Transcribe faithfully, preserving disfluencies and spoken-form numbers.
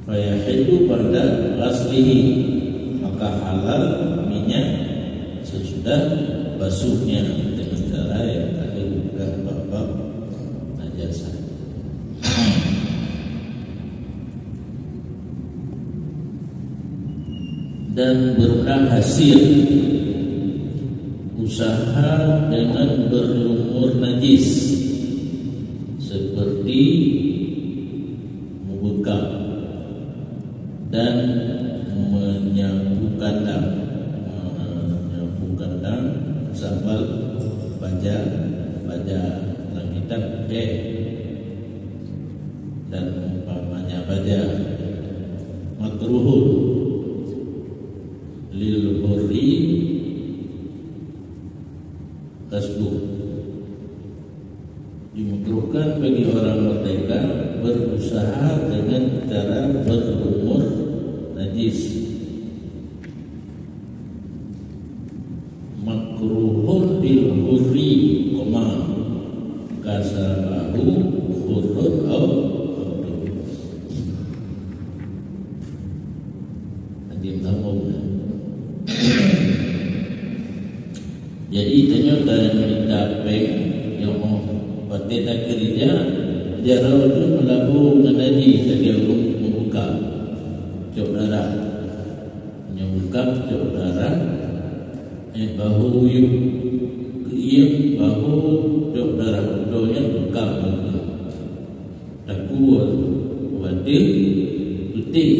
Fayahillu ba'da ghaslihi, maka halal minyak sesudah basuhnya dengan cara yang tadi dipeugah bab-bab najasah. Dan bermula hasil usaha dengan berlumur najis, seperti meubekam dan menyapu kandang, menyapu kandang, sambal baja, baja lam kitab, eh, dan umpamanya baja, makruhun lil hurri ghasluh. Dimakruhkan bagi orang merdeka berusaha dengan cara berlumur najis. Makruhun lil hurri, koma, kasabahu hurrun au abdun. Hadirin sambung, ya. Jadi, tanyoe tameurintah péng nyang óh watée takeurija, jaroe teuh meulabu ngon najih lagée ureuëng meubukam, cok darah. Meunyoe bukam, cok darah, eh, bahô uyueb, keuiem, bahô, cok darah, utoe nyan bukam bahô uyueb. Takue, watée, peutéh,